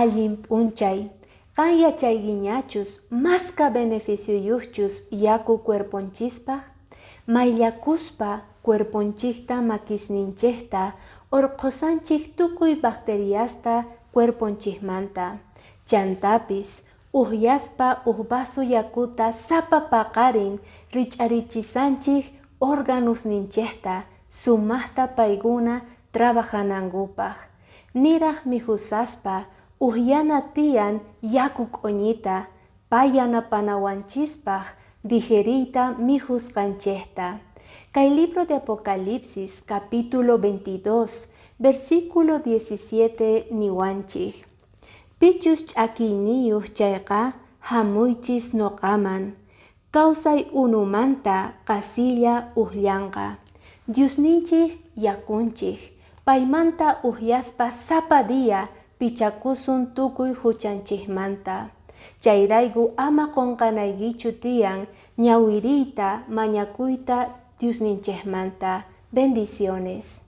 Allin p'unchay. Qan yachaykiñachus maska beneficioyuqchus yaku cuerponchispaq? Mayllakuspa cuerponchikta makisninchikta orqhosanchik tukuy bacteriasta cuerponchikmanta. Chantapis ujyaspa uj vaso yakuta sapa paqarin rich'arichisanchik organosninchikta sumaqta paykuna trabajanankupaq. Niraj mikhusaspa ujyana tiyan yaku q'uñita pay yanapanawanchispaq digeriyta mikhusqanchikta. Kay libro de Apocalipsis capítulo 22 versículo 17 niwanchik. Pichus ch'akiyniyuq chayqa hamuychis noqaman. Kawsay unumanta qasilla ujllanqa. Diosninchik yakunchik. Paymanta ujyaspa sapa día pichakusun tukuy huchanchikmanta. Chayrayku ama qonqanaykichu tiyan ñawiriyta mañakuyta Diosninchikmanta. Bendiciones.